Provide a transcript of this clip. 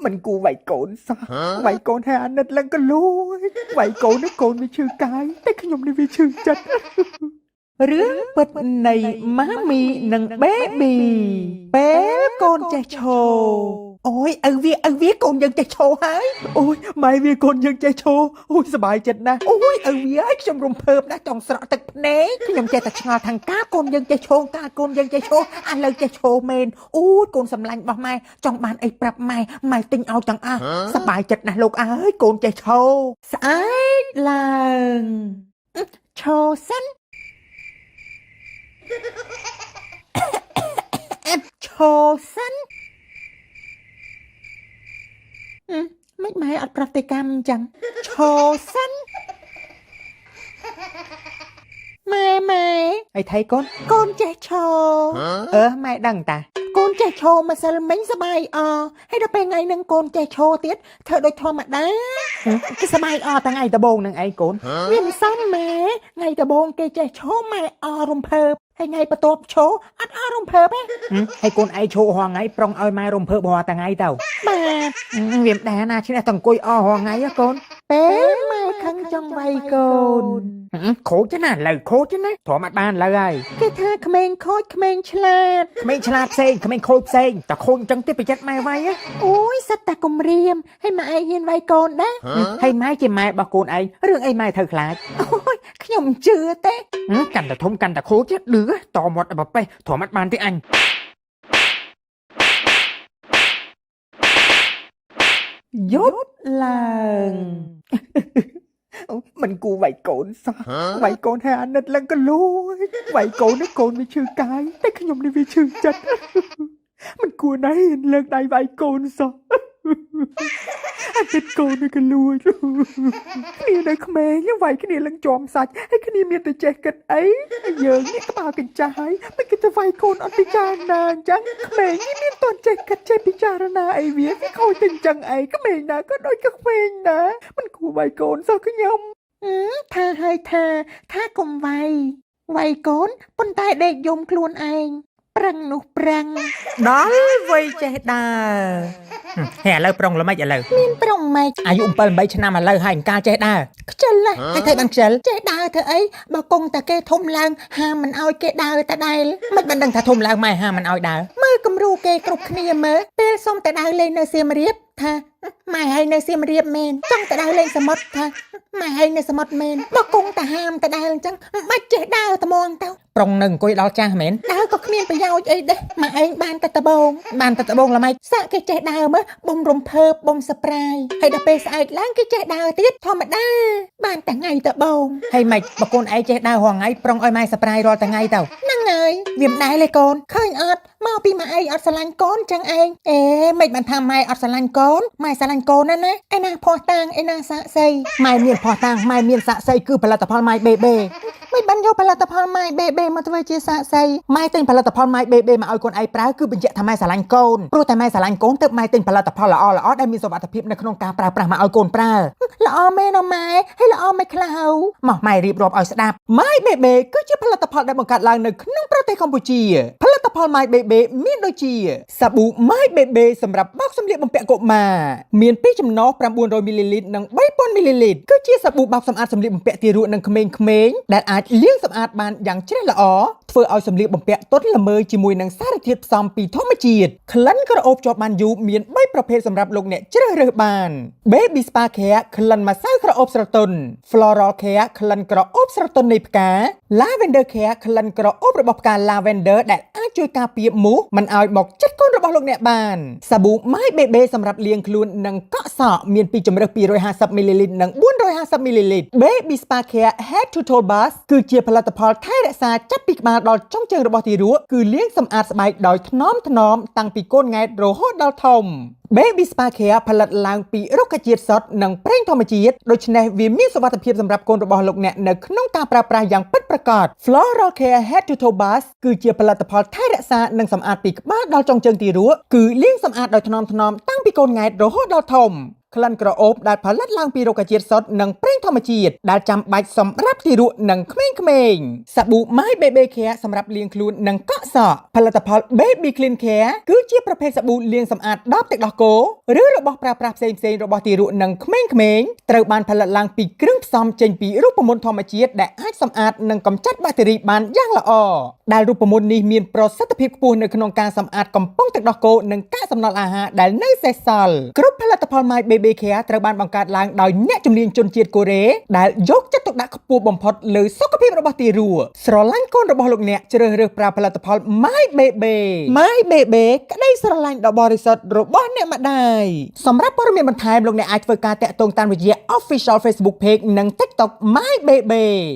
មិនគួរវាយកូនសោះវាយកូនហើយអាណិតឡើងក៏លួចវាយកូននេះកូនវាឈឺកាយតែខ្ញុំនេះវាឈឺចិត្តរឿងពិតនៃម៉ាមីនិងបេប៊ីពេលកូនចេះឈរអូយឪវាឪវាកូនយើងចេះឈរហើយអូយម៉ែវាកូនយើងចេះឈរអូយសប្បាយចិត្តណាស់អូយឪវាឲ្យខ្ញុំរំភើបណាស់ចង់ស្រក់ទឹកភ្នែកខ្ញុំចេះតែឆ្ងល់ថាងកាកូនយើងចេះឈរកាកូនយើងចេះឈរឥឡូវចេះឈរមែនអូយកូនសម្លាញ់របស់ម៉ែចង់បានអីប្រាប់ម៉ែម៉ែទិញឲ្យទាំងអស់សប្បាយចិត្តណាស់លោកអើយកូនចេះឈរស្អែកឡើងឈរសិន ឈរសិនហឹមមិនម៉ែអត់ប្រតិកម្មអញ្ចឹងឈរសិនម៉ែម៉ែអីថៃកូនកូនចេះឈរអឺម៉ែដឹងតាកូនចេះឈរម្សិលមិញសបាយអហើយដល់ពេលថ្ងៃហ្នឹងកូនចេះឈរទៀតធ្វើដូចធម្មតាគេសបាយអតាំងថ្ងៃដំបូងហ្នឹងឯងកូនវាមិនសមម៉ែថ្ងៃដំបូងគេចេះឈរម៉ែអរំភើបហើយថ្ងៃបន្ទាប់ឈរអត់អរំភើបទេហើយកូនឯងឈររាល់ថ្ងៃប្រុងឲ្យម៉ែរំភើបរាល់ថ្ងៃទៅបាទវាមិនដែរណាឈ្នះតែអង្គុយអរាល់ថ្ងៃហ៎កូនពេលម៉ែខឹងចង់វាយកូនខូចណាស់ឥឡូវខូចណាទ្រាំអត់បានឥឡូវហើយគេថាក្មេងខូចក្មេងឆ្លាតក្មេងឆ្លាតផ្សេងក្មេងខូចផ្សេងតែខូចអញ្ចឹងទេប្រយ័ត្នម៉ែវាយអូយសិតតែគំរាមហើយម៉ែឯងហ៊ានវាយកូនដែរហើយម៉ែជាម៉ែរបស់កូនឯងរឿងអីម៉ែត្រូវខ្លាចអូយខ្ញុំមិនជឿទេកាន់តែធំកាន់តែខូចឌឺតមាត់ឲ្យបបេះទ្រាំអត់បានទេអញ យប់ឡើង មិនគួរវាយកូនសោះវាយកូនហើយអាណិតឡើងក៏លួចវាយកូននេះកូនវាឈឺកាយតែខ្ញុំនេះវាឈឺចិត្ត មិនគួរណាស់ហ៊ានលើកដៃវាយកូនសោះ អាណិតកូននេះក៏លួច គ្នានៅក្មេងវាយគ្នាឡើងជាំសាច់ហើយគ្នាមានតែចេះគិតអីហើយយើងនេះក្បាលកញ្ចាស់ហើយមិនគិតទៅវាយកូនអត់ពិចារណាអញ្ចឹងក្មេងនេះមានតន់ចេះគិតចេះពិចារណាអីវាវាខូចទៅអញ្ចឹងអីក្មេងណាក៏ដូចក្មេងណាមិនគួរវាយកូនសោះខ្ញុំថាហើយថាថាកុំវាយវាយកូនប៉ុន្តែដេកយំខ្លួនឯងប្រឹងនោះប្រឹងដល់វ័យចេះដើរហេឥឡូវប្រុងល្មិចឥឡូវមានប្រុងម៉េចអាយុ7 8ឆ្នាំឥឡូវហើយអង្ការចេះដើរខ្ជិលណាស់ហើយធ្វើបានខ្ជិលចេះដើរធ្វើអីបើគង់តែគេធំឡើងហាមមិនឲ្យគេដើរតែដែលមិនបានដឹងថាធំឡើងម៉ែហាមមិនឲ្យដើរមើលគំរូគេគ្រប់គ្នាមើលពេលសុំតែដើរលេងនៅសៀមរាបថាម៉ែឲ្យនៅសៀមរាបមែនចង់តែដើរលេងសមុទ្រថាម៉ែឲ្យនៅសមុទ្រមែនបើគង់តែហាមតែដើរអញ្ចឹងមិនបាច់ចេះដើរត្មងទៅប្រុងនៅអង្គុយដល់ចាស់មែនដើរក៏គ្មានប្រយោជន៍អីដែរម៉ែឯងបានតែដបងបានតែដបងល្មិចសាក់គេចេះដើរមើលបំរំភើបបំសប្រាយហើយដល់ពេលស្អែកឡើងគេចេះដើរទៀតធម្មតាបានតែថ្ងៃដបងហើយម៉េចបើកូនឯងចេះដើររាល់ថ្ងៃប្រុងឲ្យម៉ែសប្រាយរាល់ថ្ងៃទៅហ្នឹងហើយវាមិនដែលទេកូនឃើញអត់មកពីម៉ែឯងអត់ស្រឡាញ់កូនចឹងឯងអេមិនបានថាម៉ែអត់ស្រឡាញ់កូនម៉ែស្រឡាញ់កូនណាស់ណាឯណាភ័ស្តុតាងឯណាសាក់សីម៉ែមានភ័ស្តុតាងម៉ែមានសាក់សីគឺផលិតផលម៉ែបេបេមិនបានយកផលិតផលម៉ែបេបេមកធ្វើជាសាក់សីម៉ែទិញផលិតផលម៉ែបេបេមកឲ្យកូនឯងប្រើគឺបញ្ជាក់ថាម៉ែស្រឡាញ់កូនព្រោះតែម៉ែស្រឡាញ់កូនទើបម៉ែទិញផលិតផលល្អល្អដែលមានសុវត្ថិភាពនៅក្នុងការប្រើប្រាស់មកឲ្យកូនប្រើល្អមែនអម៉ែហើយល្អមិនខ្លះហៅមកម៉ែរៀបរាប់ឲ្យស្ដាប់ម៉ែបេបេគឺជាផលិតផលដែលបង្កើតឡើងនៅក្នុងប្រទេសកម្ពុជាផលិតផលម៉ែបេបេមានដូចជាសាប៊ូម៉ែបេបេសម្រាប់បោកសម្លៀកបំពាក់កុមារមានពីរចំណុះ900មីលីលីត្រនិង3000មីលីលីត្រគឺជាសាប៊ូបោកសម្អាតសម្លៀកបំពាក់ទារកនិងក្មេងៗដែលអាចលាងសម្អាតបានយ៉ាងជ្រះល្អធ្វើឲ្យសម្លៀកបំពាក់ទន់ល្មើយជាមួយនឹងសារធាតុផ្សំពីធម្មជាតិក្លិនក្រអូបជាប់បានយូរមាន3ប្រភេទសម្រាប់លោកអ្នកជ្រើសរើសបាន Baby Spa Care ក្លិនម្សៅក្រអូបស្រទន់ Floral Care ក្លិនក្រអូបស្រទន់នៃផ្កា Lavender Care ក្លិនក្រអូបរបស់ផ្កា Lavender ដែលអាចជួយការពារមូសមិនឲ្យមកចិត្តកូនរបស់លោកអ្នកបានសាប៊ូ My Baby សម្រាប់លាងខ្លួននិងកក់សក់មានពីរជម្រើស250មីលីលីត្រនិង450មីលីលីត្រ Baby Spa Care Head to Toe Bath គឺជាផលិតផលថែរក្សាចាប់ពីក្បាលដល់ចុងជើងរបស់ទារកគឺលាងសម្អាតស្បែកដោយថ្នមថ្នមតាំងពីកូនង៉ែតរហូតដល់ធំ Baby Spa Care ផលិតឡើងពីរុក្ខជាតិសុទ្ធនិងប្រេងធម្មជាតិដូច្នេះវាមានសុវត្ថិភាពសម្រាប់កូនរបស់លោកអ្នកនៅក្នុងការប្រើប្រាស់យ៉ាងពិតប្រាកដ Floral Care Head to Toe Bath គឺជាផលិតផលថែរក្សានិងសម្អាតពីក្បាលដល់ចុងជើងទារកគឺលាងសម្អាតដោយថ្នមថ្នមតាំងពីកូនង៉ែតរហូតដល់ធំ ក្លិនក្រអូបដែលផលិតឡើងពីរុក្ខជាតិសុទ្ធនិងប្រេងធម្មជាតិដែលចាំបាច់សម្រាប់ទារកនិងក្មេងៗសាប៊ូ My Baby Care សម្រាប់លាងខ្លួននិងកក់សក់ផលិតផល Baby Clean Care គឺជាប្រភេទសាប៊ូលាងសម្អាតដបទឹកដោះគោឬរបស់ប្រើប្រាស់ផ្សេងៗរបស់ទារកនិងក្មេងៗត្រូវបានផលិតឡើងពីគ្រឿងផ្សំចេញពីរូបមន្តធម្មជាតិដែលអាចសម្អាតនិងកម្ចាត់បាក់តេរីបានយ៉ាងល្អដែលរូបមន្តនេះមានប្រសិទ្ធភាពខ្ពស់នៅក្នុងការសម្អាតកំប៉ុងទឹកដោះគោនិងកាកសំណល់អាហារដែលនៅសេសសល់គ្រប់ផលិតផល My Baby Care ត្រូវបានបង្កើតឡើងដោយអ្នកជំនាញជនជាតិកូរ៉េដែលយកចិត្តទុកដាក់ខ្ពស់បំផុតលើសុខភាពរបស់ទារកស្រឡាញ់កូនរបស់លោកអ្នកជ្រើសរើសប្រើផលិតផល My Baby My Baby ក្តីស្រឡាញ់ដ៏បរិសុទ្ធរបស់អ្នកម្ដាយសម្រាប់ព័ត៌មានបន្ថែមលោកអ្នកអាចធ្វើការតាក់ទងតាមរយៈ Official Facebook Page និង TikTok My Baby។